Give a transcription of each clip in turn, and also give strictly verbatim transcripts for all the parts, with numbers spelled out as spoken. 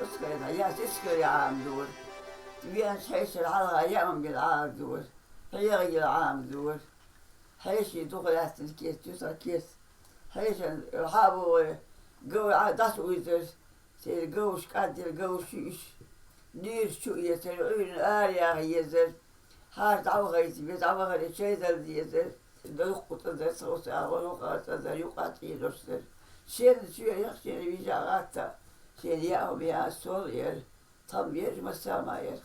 Исхайна, я сискал я Ӏамадора. Венаш хьешар хьалха яам гила Ӏамадора. Хьега гила Ӏамадора. Хьеший дукха лаьттан кест, юсар кест. Хьешан хьабогӀе, гов Ӏа дас уйзар. Церан говш кӀаддила говш ю иш. Нуьйраш чу эцар, Ӏуьйрана ара яха езар. Хьаша дӀавахайта, бе дӀавахаре чай дала дезар. Дуккха цӀа дар, цхьа оцу агӀор юкъа цӀа дар, юкъа цӀийнош дар. Шена чоь яхчина вижа гӀатта, шена яа ма яа сол яр, тхам веш, масса ма яр.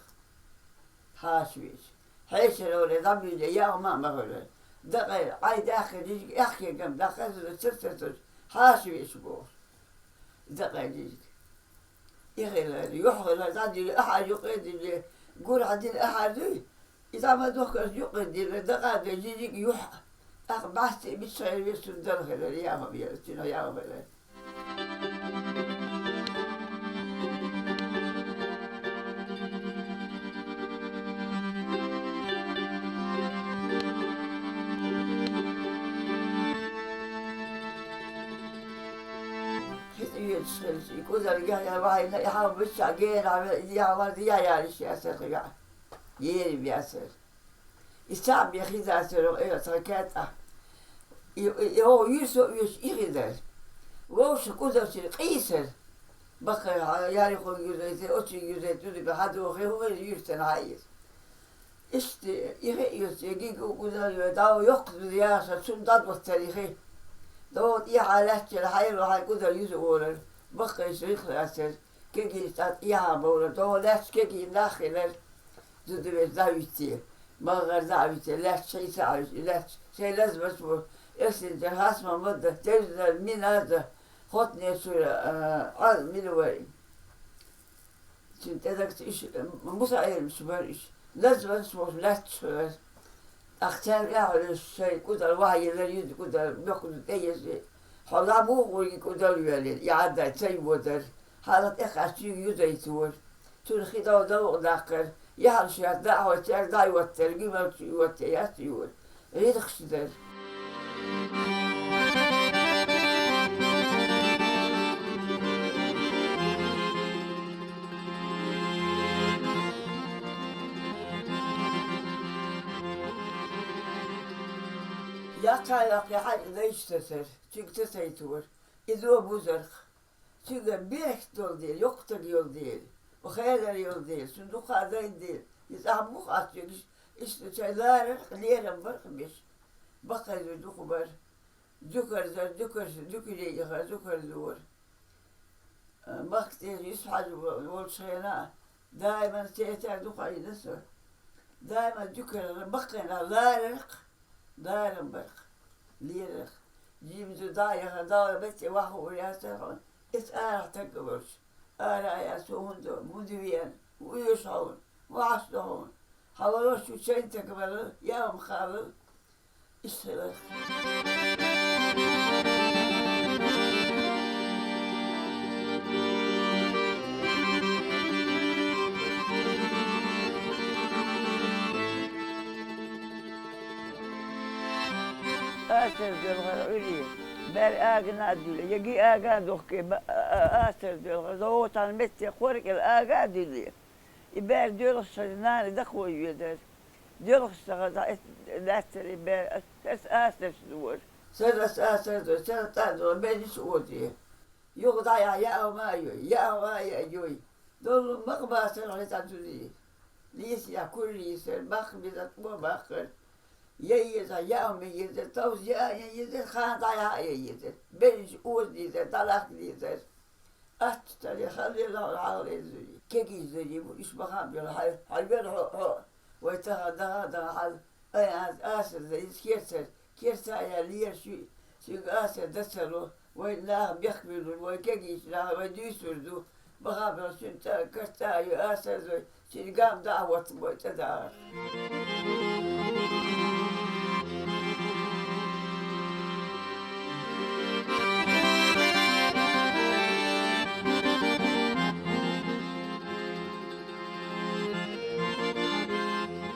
Хьаша веш. Хьешар оле, дӀабуьйле, яа ма ма хилар. Дакъай, Ӏай даьхкина жижиг аьхкегам дакъаза цацацаш, хьаша веш бохуш. Дакъай жижиг. И хилар, юхь хилар, дӀадилла ахьар юкъе а дилла, гур хьадина ахьар дуй, и дӀа ма дохкаш юкъе дилла, дакъа а дуй, жижиг юхь. ТӀаккха бӀаьсти а бичча хилар, весун дала хилар, яа ма яр, цуьнан яа ма хилар. ХӀинца оьцуш хилча, и кӀудал гехь яр вахьийна, и хьал буьсса генахь ве-, и яхь варда яхь ялиш яцара хи веа. Ери вяцара. И цхьаъ бен хи дацара, э, тхан каьтӀа. И, и, и хӀокху юьрсо оьцуш и хи дара. Вовшах кӀудалчуьра къийсара. Баккхара хьа-, ярихула юзайта, оцу юзайта, зуда бен хьадохе, хӀун хир юьртана хьаэца. Иштта, и хи а оьцу, я гига у кӀудал йой, дӀа йоккха зуда яхаш, цунна дӀадоттара и хи. ДогӀа тӀехьа лаьттачара хьайра хьайн кӀудал юза олар. Баккхийчу рихла ацара. Кегийчу тӀа тӀехьа бовлар. ДогӀа лаьтташ кегий нах хилар. Зуда веш дӀа а витте. МагӀар дӀа а витте. Лаьтташ хьийца а витте. Лаьтташ. Шайн лазамаш бу. Эсинчара хьасма ма да. Тевзанара мина а да. Хотне чуьра, а, Ӏа мила вай. Цуьнан тӀедагца иш, Муса Ӏеламчу бара иш. Лазамаш бохуш лаьтташ хилар. ТӀаккха цаьрга а хьоьжуш шайн кӀудал вахьа елар, юьзна кӀудал, боккха зуда тӀеэза. Хьо лам ву гӀуьйга кӀудал йоьллина, и Ӏадда ца йодар. Хьалха тӀекхаьчча цуьнга юзайтора. Цунна хи дов-, довгӀа даккхара. Яхьал шоьтан даа хьо цаьрга дӀа а йоттара, гуьмалчу йотта яц йора. ГӀиргӀаш дара. Яккхий-яккхий хьаьжкӀа дайчу тасар, цуьнга тасайтора. И зо бузарх. Цуьнга беркат долу дела, йоккха стаг йолу дела, хелар йолу дела, цуьнан дукха а дайна дела, иза ахьа муха ас цуьнга, иштта шайн ларарх, лерам барх беш. Баккхий зуй дукха бара. Зуькарзар, зуькарш, зуькаре яхар, зуькарзора. Махка тӀера Юсуп-Хьаьжа волчу хенахь, даиман цецара дукха Ӏийна со. Даиман зуькарара, баккхийна ларарх, ларам барх, лерарх. Жимза дӀа а яхана, Далла метте ваха хуур яцара хьуна. Эца арахь таг а волуш, ара а яц, хӀун ду, хӀунда веана, хӀун оьшу хьуна, хӀун Ӏаш ду хьуна? Хьан валлалц шу чайна таг валлал, яа ма халлал. Иштта хилар. Асар доьлхура Ӏуьйре, бер агана а дуьллу, я ги ага а духке, ба-, а-, а-, асар доьлхура, зовгӀа цхьана метте кхоркӀел ага а дуьллу. И бер доьлхуш шайн нана дакхо йоьдар. Доьлхуш ца хаза, эс лаьццара и бер, ас, ас асарш дора. Сара ас асар дора, сара тӀа а дора, бер иш оде. Юха дӀаяхьа яа ма а йой, яа ма а йой. Долу макъ бацара хьуьнан цхьа дуьне. Лийса яхь куьра лийсара, баккха беза тӀо а баккхара. Я еза, яа ма еза, товза яа а еза, хана дӀаяхьа а еза. Бер иш ода дезара, дӀалахка дезара. Аттачу тӀе хала лела хьо хьалха леззий. Кегий зуьйре бу, иш бахам бела хьай, хьай вер хьо, хьо. Вай тахан даха, даха хьал, ай, аз, асар дан, иза керцар, керца а яьлла лера шуьйра, шуьга асар дан ца ло. Вай наха бехк буьллур, вай кегийчу наха, вай дуьйцур ду. Бахам бела шуьнан цӀа, карца а ю, асар дай, шуьга гам дӀа а хӀоттабой, цӀа дахар.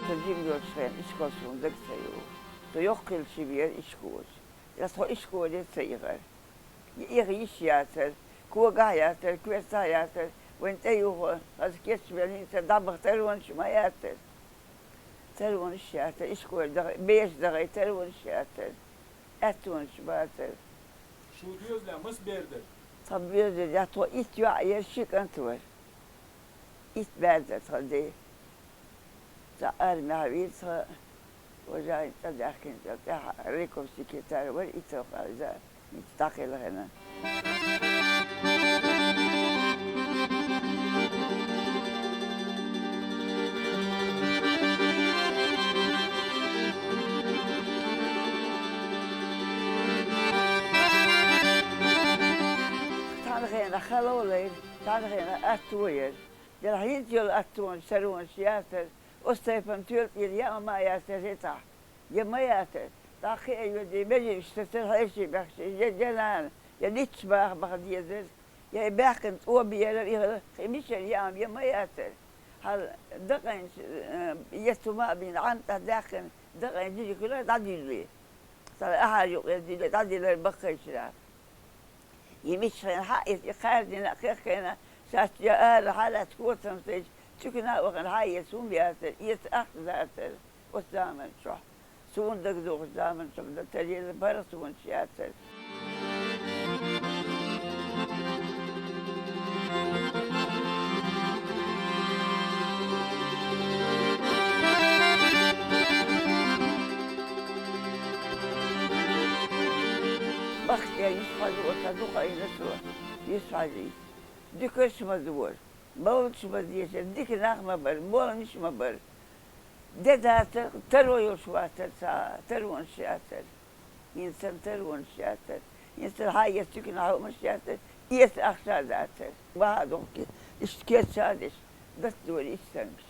Со жима йолчу хенахь ишкол суна дага ца йогӀу. Со йоккха хилла ши веара ишколе. Аса тхо ишколе ца ихара. Эха йиш яцара, когахь яцара, коьртахь яцара, Вайн тӀе юха, хаза кечвелла хӀинца дӀабаха таронаш ма яцара. Таронаш яцара, ишколе даха, беша даха таронаш яцара. Аьттонаш бацара. Шу доьзале маса бер дара? Тха доьзале тхо итт йоӀ яр, ши кӀант вар. Итт бер дара тха де. Цхьа армехь вийра тха, Вожаев цӀа даьхкина цӀа тӀехь райком секретарь вара, итт йоӀ яр, хӀинца дӀакхелхина. Цхьана хенахь хало лайра, цхьана хенахь атто яра. Делахь хӀинца йолу аттонаш, таронаш яцара, оцу тайпана тоьла тӀера яа ма яцара хӀетахь. Я ма яцара. ДӀакхиа йоьдий, меженаш сацара хьеший баьхкича, я, я нана, я ницкъ баха баха дезара, я и баьхкина тӀо бера, и хӀара кхин мичара яа, я ма яцара. Хьал дакъайнаш, э, я цу ма а бина, Ӏам тӀе даьккхина, дакъайн дижа хилар дӀадиллий. Цара ахьа юкъе диллий, дӀадиллар баккхайчарах. И мичхьена хьаэца, и кхаьрдина а, кхехкийна а, шаьш я ара хьалаьцна котамсайча, цуьнан а вахана хьаэца хӀума яцара, эца ахча дацара оцу заманчохь. Суна дагадогӀучу заманчохь дан тарлера бархӀ тоннаш яцара. Бахке Юсуп-Хьаьжа оцу дукха айина цо, Юсуп-Хьаьжий. Дуькарш ма дора, балдаш ма дешара, дика нах ма бара, молланаш ма бара. Де дацара, таро йолуш вацара цхьа, таронаш яцара. ХӀинца санна таронаш яцара. ХӀинца санна хьаэца цуьнан хьуманаш яцара, эца ахча дацара. Ваха а дохке, иштта кечъян деш, датдора иштта саннаш.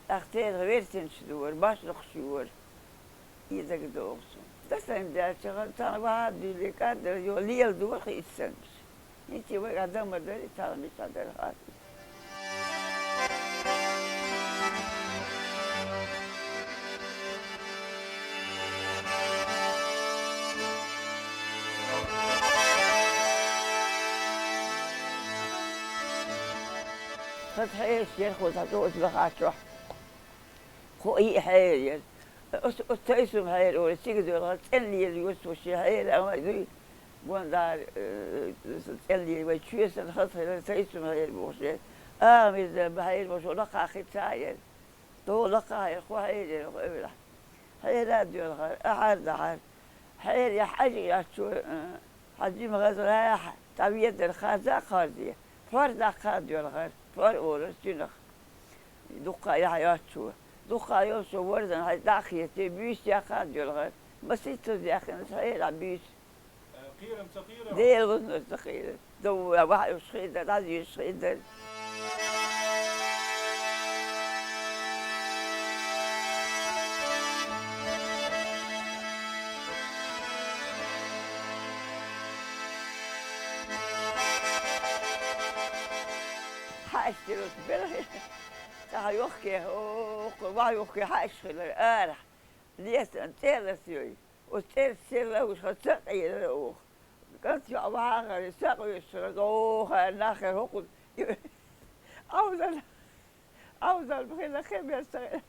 ТӀаккха церан версинаш дора, башхалкхаш йора. И дагадогӀу суна. Дасайна даьлча, царна ваха а дуьйлий, кӀаддар йо, лела дора хи иштта саннаш. ХӀинца вай а дан ма дара, и цхьана мичахь дара хатта. Хаза хьераш яра кхузахь, чӀогӀа лахахь чохь. Кхо-йиъ хьера яра. Оцу, оцу тайсам хьера олу, цига доьлхура, цӀена лела йоцу шен хьера, амма дуй. Гондара, э, цӀена лела вай чоь санна хаза хилар, тайсам хьера бохуш яра. Ага мирза бан хьера бохуш, лакхахь хи ца яра. ДогӀу лакхахь яра, кхо хьера яра оха эвлахь. Хьера а доьлхура, ахьар а дахьара. Хьера яхь Хьаьжа яц чо, э, Хьаьжа ма хаза гӀехьа, цхьа ведар хаза а кхарзе. Пхьор даккха а доьлхура, пхьор олура цуьнах. Дуккха яхь йоцчо. Дуккха йолчо ворзан хьай дӀа а хетий, буьйса яккха а доьлхура. Маситтаза яьккхина аса хьерахь буьйса. Кхерам ца кхийра? Дела вузнар ца кхийра. Довла ваха уьш хи дар, дӀадуьйш хи дар. Хьаьшт йолуш белхи, цхьа хьан йохке, оху, ваха йохке хьаьшт хилар арахь. Лесан цӀе а ласйой. Оцу цӀерца сел ловшахь ца къелара оха. КӀант йоӀ вахьа а гӀара, са къоьшура, гӀо хӀара нах хӀара хӀокху Ӏовдал, Ӏовдал бахила хи мел ца хилар.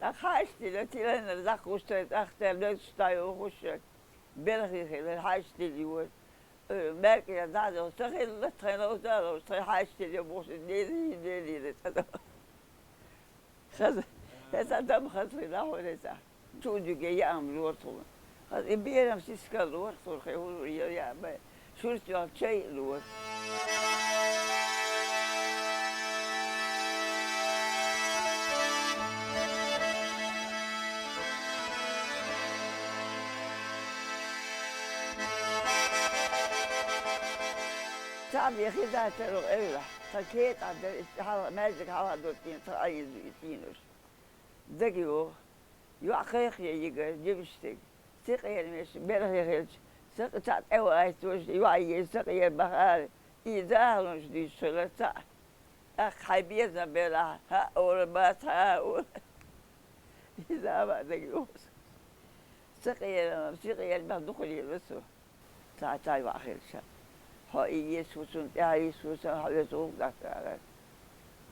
ТӀаккха хьаьшт дина, тиланара даккхуш тайн тӀаккха тера лоьцуш дӀайохуш, белхи хилар, хьаьшт дина ювар. Э, маьркӀа дӀа а дохуш, ца хилла, тхайн ловза а ловза, тхайн хьаьшт дина бохуш, лелий, лелийра цӀа до. Хаза, хӀета дам хаза хила хьуна хӀета. Чу дуьге яам лора тхуна. Хаза и берам сискал лора тхуна, хи хӀур я, я, бай. Шуьрта йолу чай а лора. Цхьаъ бен хи дацара эвлахь. Тхан кетӀахь дара, иштта хьалха, маьждиг хьалха доцийна, тхан Ӏийна ду и цӀийнаш. Дага йогӀу. ЙоӀ кхайкхае йигара, дибаш стаг. Сикъермеш белхе хилча, сакъа цхьаъ тӀе ваийтуш, йоӀ еза сакъера баха ала, и захалонаш дуьйцуш хилар цхьаъ. ТӀаккха хьайн безам белахь, хӀаъ олу, бац хьан а олу. Иза а ма дага йоху. Сакъера, сикъера баха дукха лела со. Цхьа, цхьа йоӀ хилча. Хьо и еза фусам, тӀаьхьа еза фусам, хьо веза гӀуллакх дац, аьлар.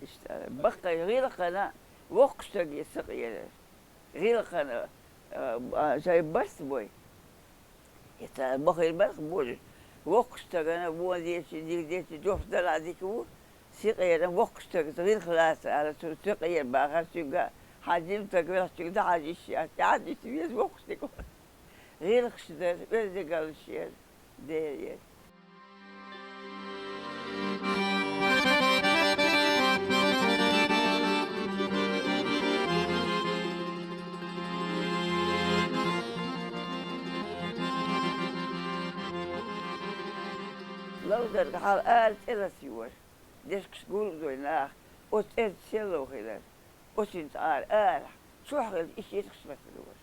Иштта аьлар. Баккхий гӀиллакхана воккхача стаге сакъерар. ГӀиллакхана, а, а, шоай барт бой. ХӀета бахийра барт божаш. Воккхача стагана, вон дечи, дика дечи, жоп дала дика ву, сакъерам воккхача стага гӀиллакх лаца, аьлар, цо сакъера бахар цуьнга, хьан жима стаг велахь цуьнга дӀахьажа йиш яц, тӀаьхьа дитта веза воккхача стага. ГӀиллакхаш дар, оьздангаллаш яр, Дела яр. Ловзарга хьал ара цӀе ласйора. Дешкаш гулдой наха, оцу цӀерца сел лов хилар. Оцуьнца ара, ара, чохь хилча, и ширхаш латадора.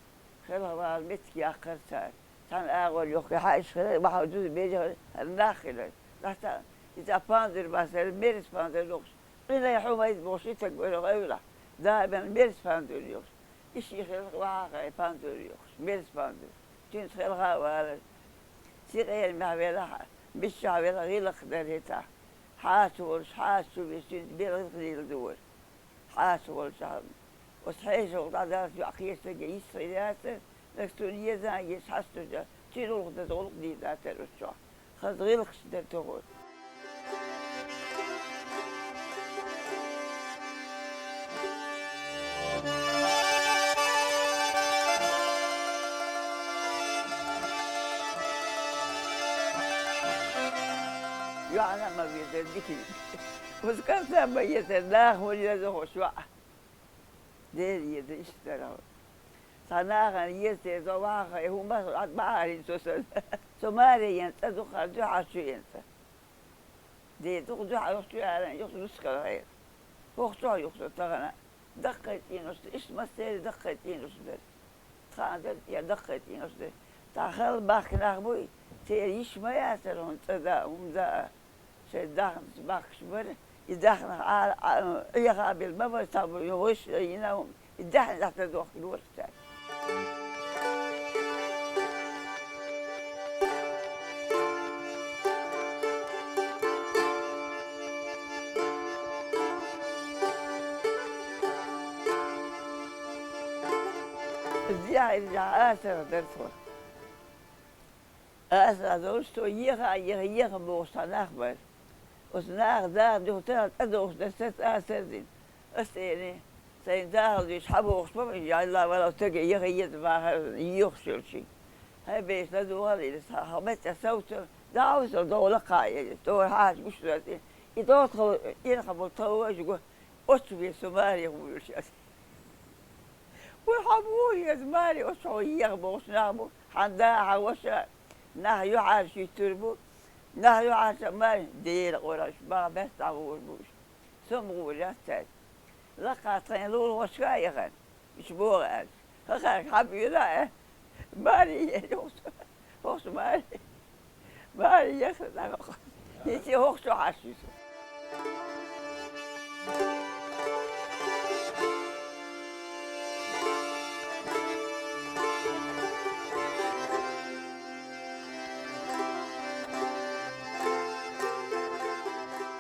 Хелхавала меттиг яккхара цара. Цхьана агӀор йохка хьаьжча хилар, бахьа дуза бежа хилар, хӀара нах хилар. Нах цхьаъ, иза пандур бацара, мерза пандур йохуш. Къинай хьу майда бохуш, и стаг вара гӀевлахь. Даиман мерза пандур йохуш. И ши хилар вахьа хай пандур йохуш, мерза пандур. Цуьнца хелха а валар. Сакъерамехь велахь, миччахь велахь, гӀиллакх дара хӀетахь. Хьаца волуш, хьаца чу висина, белхаш лелдора. Хьаца волчохь, оцу хьешалгӀа дӀадаллалц йоӀ кхечу стаге йист хир яцара, нагахь цунна еза а еза хьаьстача, цуьнан гӀуллакх даза гӀуллакх дийр дацара оцу чохь. Хаза гӀиллакхаш дара тохара. ЙоӀана а ма везара диканиг. Оцу кӀанта а ма езара, наха хӀун еза хӀокху йоӀа. Дела еза иштта дара хьо. Цхьа нахана еза теза вахахь, хӀумма а Ӏад ма Ӏарина со санна. Со маре йина цӀа ду-кх, дуьхьал чу йина цӀа. Дела, дукха дуьхьал юха чу яьлла, юха нускал хьера. ХӀокху чохь юха со тахана. Даккхий цӀенош ду, иштта массеран даккхий цӀенош дара. Тхан дара, я даккхий цӀенош дара. Цхьа хала бахка нах буй, церан йиш ма яцара хӀунда цӀа даа, хӀума даа. Шайн даханца бахкаш бара, и даханах Ӏала, Ӏа-, Ӏеха а белла ма бара, цхьаболу гӀуьш а йина хӀума, и даьхни тӀехь ца дохкура цаьрга. Дехьа ирзахь асарх дара тхо. Аса а долуш, цо еха а еха, еха бохуш цхьа нах бара. Оцу наха даха дуьхьа тӀе а дохуш дара, саца асар а дина. Аса элира, сайн дахал дуьйцуш хьан бохуш ма бара, ялла вала стаге еха еза бахар, йохуш йолчуьнга. Хьайн беш ладогӀал иза, хьан меттехь совцал, дӀа а висал, догӀу лакха а элира. Тора хьаьжа гуш доцу, и догӀу тхо, ирха болу тхо важа го, оццу вен со маре гӀур йолуш аса. Вай хьан боху иза, маре оцу хьо еха бохуш нах бу, хьан да, хьан ваша, нах юьхьӀаьржа хӀуьттур бу, нах юьхьӀаьржа маре, дера къораш, баха баьс дӀагӀур бу уьш. Со ма гӀур яц цаьрца. Лакха тхайн лулахошка а яхана, уьш боху аьлча. ХӀокхаьрга хьан буьйла а, маре ера хӀокху, хӀокху маре. Маре яхана нах. ХӀинца хӀокху чу хьаьжча ю со.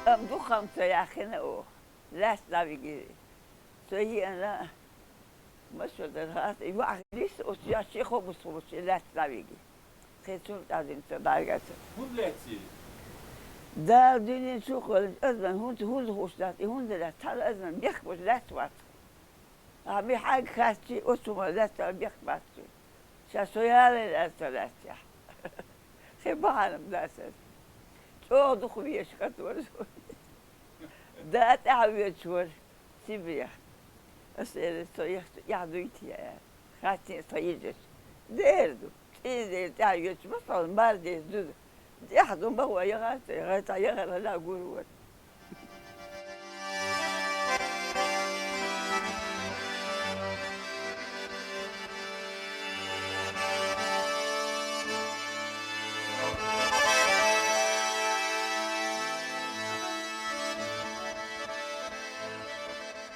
Амма дукха ма ца яххина оха. Лаьцна дӀавигира. Со еана, масала дара хатта, и ваха листа оцу яьшши хобус хобус лаьцна дӀавигира. Кхин цунна тӀаьхьа дина ца дӀавигацара. ХӀунда лаьцна? Дала дуьнен чу а кхоьллинчу азбан хӀунда, хӀунда хууш дац, и хӀунда лаьцна? Цхьана азбан бехк беш лаьцна вац. Ахьа ми хьайга хаьттчи, оцу хӀума лаьцна бехк бац цуьнан. Ша со ялийна аьлла ца лаьцнехь. Кхин бахьана ма дац аса. ЧӀогӀа дукха везаш кӀант вара со. Да тӀаьхьа воьдуш вара Сибрех. Аса элира, со яхча эхь дуй те аьлла. Хаттийна аса тхан йижарша. Дера ду. ЦӀийза дера тӀаьхьа йоьдуш ма сан, мар деза дуза. ТӀаьхьа ду ма гӀо яхар, ца яхар, цхьа яхар хила гур вара.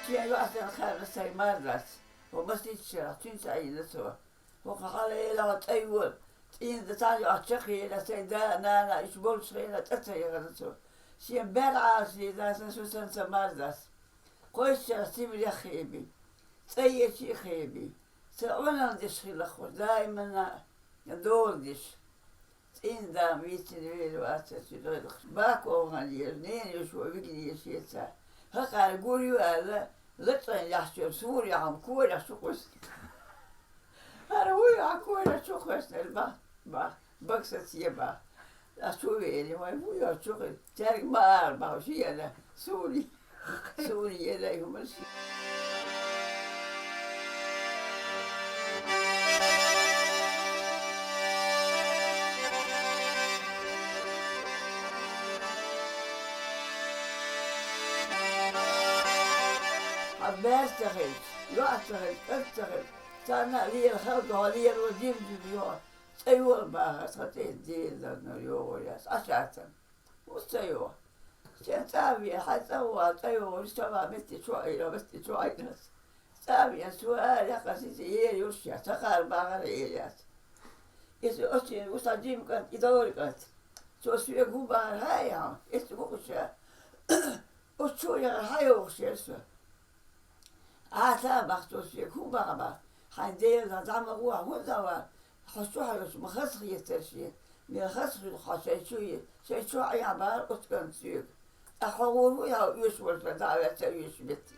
Шен йоӀсан хаарна сайн мар дац. Хьо масийтта шарахь цуьнца Ӏийна со. ХӀокху хьалаелахь цӀа йола, Инда цхьа йоӀ чакхъяьлча, сайн да, нана, уьш болчу хенахь тӀе ца яхана цо. Шен бер Ӏалашъе дац, сан шу санна ца мара дац. Кхойсчех цимлех хеби, цӀа ечи а хеби. Сан Ӏуналла деш хилла хӀорш, даиманна а дола деш. ЦӀийнан да вийцина вер вац аса, цуьнан гӀиллакхаш. Бако вахана еза, ненан йиша ву, вигна еза шеца. ХӀокхара гур ю аьлла, лачкъийна лаьхьачуьра сур яхьа корах чу кхуьссу. ХӀара вуй хьан корах чу кхоьссинарг бах, бах, баксаца е бах. Ас чу веана, вай вуй хьо чу кхуьссу. Цаьрга ма ала бах, шена, сури. Сури елай хӀуманаш. Хьан баьрса ца хилча, йоӀ ца хилча, кӀант ца хилча, царна а лела хала догӀу, лело дим-дим йогӀу. ЦӀа йола бахара, цхьа цӀе Делан дарнара йогӀур яц, Ӏашатан. ХӀун ца йогӀу? Шен цӀа а веана, хьайн цӀа а ваха, цӀа йогӀур, ша ваха метте чу Ӏийра, метте чу Ӏийра. ЦӀа а веана, цо ара яьккхина сица ера йолуш яц, цхьа кхара бахара ера яц. Иза оццуьнан ву сан жима кӀант, и догӀур кӀант. Цо соьга хӀун бахара хаьий хьуна? Иза гуш ша. Оцу чу а яхара хьан йогӀуш яра со? Ӏа ца а бах цо соьга, хӀун баха бах? Хьайн Делан дӀа ма гӀо, хьан хӀун ца ван? Хьо чу хьоьжуш ма хазахетара шен. Мел хазахуьлу хьо шайн чу е, шайн чу Ӏехьа бахара оцу кӀанта соьга. ТӀаккха хьо гӀур ву хьо оьшуш волчу дӀа а ваьлла ца оьшуш метте.